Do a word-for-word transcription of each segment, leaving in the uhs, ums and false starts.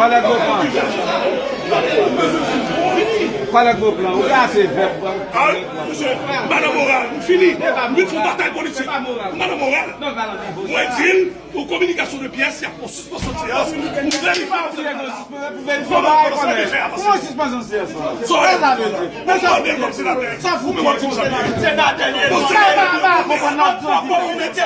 Pale gwo plan. Pale gwo plan. Ou gen ase vèb, bro. Ah, mesye, m pa nan moral, m fini. M vin fè batay politik. M pa nan moral. Mwen di l, yon kominikasyon de pyès, y ap pran sispansyon de seyans pou verifye. Pou verifye yon bagay konnen. Kòman sispansyon de seyans la? Sa vle di? Men sa vle di, sa fout mwen di sa. Senatè li ye. Sa pa, pa konprann nan. Mete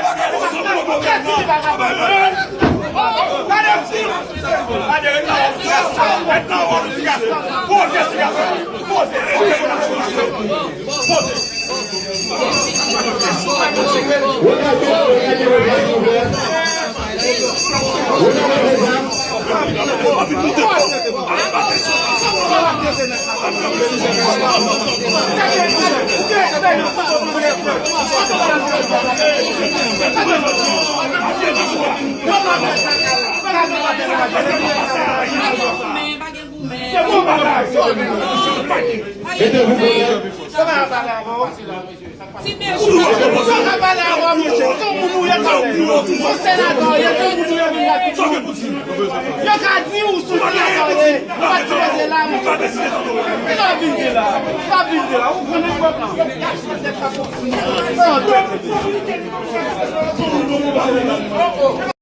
pou mwen. Sa pa pale avè w, mesye. Sa pa pale avè w, mesye. Se yon moun ou ye, se yon moun ou ye, se yon moun ou ye, vin la, se yon moun ou ye. Yo ka di ou sou senatè ou ye, ou pa t sipoze la, mesye. Sa vin de la. Sa vin de la. Ou konnen pèp la.